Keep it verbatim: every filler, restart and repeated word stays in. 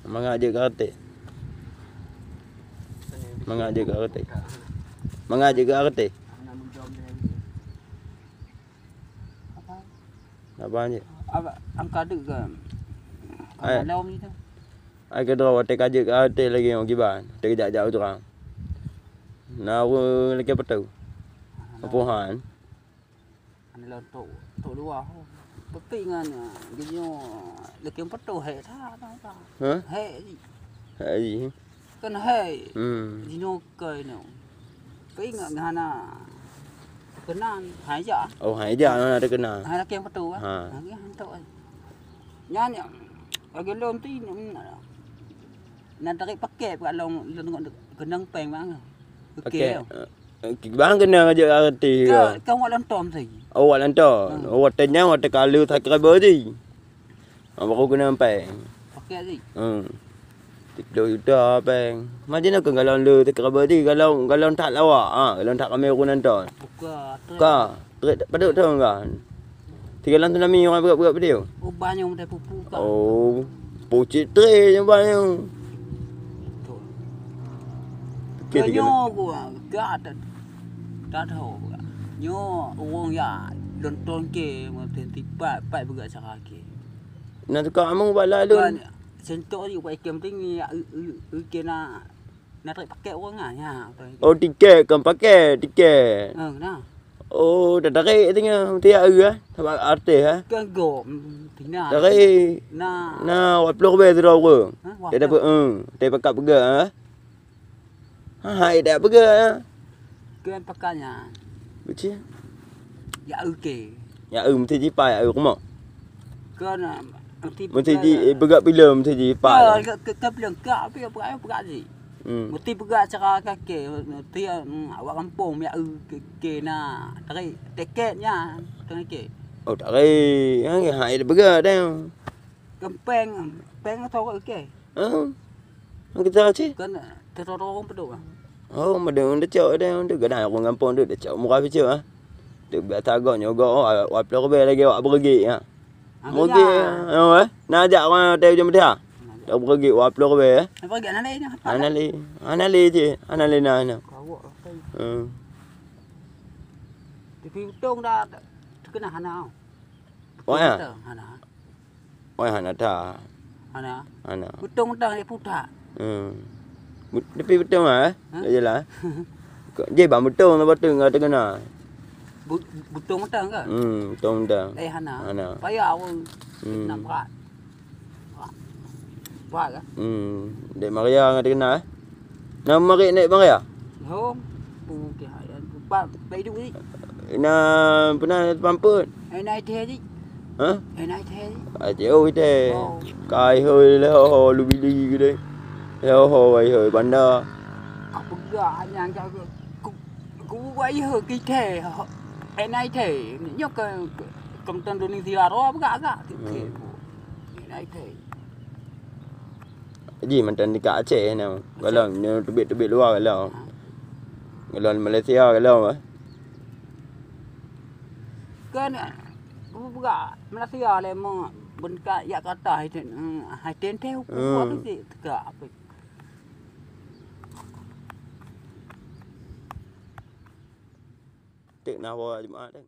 Mangat jeuet keu até. Mangat jeuet keu até. Mangat jeuet keu até. Apa jeuet? Apa, angka deuk ke? Ai. Malam ni tu. Ai keudroe watèe ka jeuet keu até lagèe nyoe kiban. Watèe geujak-jak u trang. Na ureueng lakèe peutôh. Peue han? Hana lôn trok, trok luwa ho. Tapi ngon, ah, geunyoe lakèe peutôh hék that, that, that. Hah? Hék jih. Hék jih. Kan hék. Hmm. Jinoe keu inoe. Tapi ngon hana keunan, hai jak. Oh, hai jak, hana keunan. Hai lakèe peutôh, ah. Ha. Lagèe hantok, ah. Nyan, lagèe lôn tu, mm, na tarék pakèt bak lôn, lôn tengok keunong péng bang. Pakèt. Pakèt. Eh, bang keunan jeuet artis ke? Ka, ka wak lôn tom tadi. Oh, wak lôn tom. Hmm. Oh, watèe nyan watèe ka le subscriber tadi. Ah, baru keunan péng. Pakèt tadi. Hmm. Tiga puluh juta péng. Macam mana ke kalau le subscriber tadi? Kalau, kalau that lawak, ha, kalau that ramè ureueng nonton. Buka, tu. Ka. Trép padub thon kan? Tiga lam tsunami orang berat-berat video. Oh, banyak udah pupu kan. Oh, pucit trép je banyak. Betul. Okey, tiga lam. Nyoe gua, gak ada. Tak tahu gua. Nyoe ureueng ya nonton ke, mungkin tipat, pat berat cara ke. Nak tukar amu bala lun. Kan, sentok ni buat ikan penting ya, u, u, u, kena. Na tarék pakèt ureueng ah, nya. Oh, tikét, kon pakèt, tikét. Eh, na. Oh, tatarék tu nya, meusti ya eu ah, sabab artis ah. Kon gop, mm, pina. Tarék. Na. Na, dua puluh ribèe sidroe ureueng. Hah, dua puluh? Dia dapat, eh, dia pakat peugah ah. Ha, hai dak peugah ah. Kon pakat nya. Betul. Ya eu ke. Ya eu meusti jipai, ya eu rumoh. Kon, ah, meusti peugah. Meusti ji, eh, peugah filem meusti jipai. Ke, ke, ke filem ka, tapi peugah, peugah ji. Hmm. Meusti peugah cara kake, meusti, hmm, awak gampông, ya eu ke, ke na tarék tikét nya, tarék ke. Oh, tarék. Ha, hai dak peugah dah. Kon péng, péng atau ke? Oh. Kita cik. Kan, eh, terorong pedok ah. Oh, madang dacok dah, tu gadang aku gampông tu dacok murah picok ah. Tu biasa gok nyoe gok, oh, dua puluh ribèe lagi awak beureugi ah. Beureugi ah. Oh, eh. Nak ajak orang hotel jom dia. Nak ajak. Tak beureugi dua puluh ribèe eh. Apa gak nalai ni? Apa? Nalai. Nalai je. Nalai na na. Kawak lah. Hmm. Tapi untung dah terkena hana. Oh, ya? Betul, hana. Oh, hana that. Hana. Hana. Beutong dah dia putak. Hmm. Tapi beutong ah, eh? Ha? Dah jelas. Kok je bang beutong lepas tu enggak terkena. Beutong mentang ke? Hmm, beutong mentang. Eh, hana. Hana. Payah awak. Hmm. Nak berat. Berat. Berat ke? Hmm. Dek Maria enggak terkena eh? Nama marit nèk bang ya? Hom. Pukeh ayam. Pak, Pak Idu ni. Ina pernah pampun. Ina ite ni. Ha? Ina ite ni. Aje oh ite. Oh. Kai hoi le ho lu bili gede. Le ho ai hoi banda. Apa gak nyang gak ku ku ai ho kite. Ina ite. Nyo ke ke mton dunia tiaro apa gak gak. Hmm. Ina ite. Ji mantan dekat Aceh nyoe. Aceh. Galom nyoe teubiet-teubiet luwa galom. Ha. Galom Malaysia galom eh. Kan buka Malaysia le mo benka yak kata hai ten hai ten teh hukum. Hmm. Buat tu teka apa. Tek na wa Jumaat deh.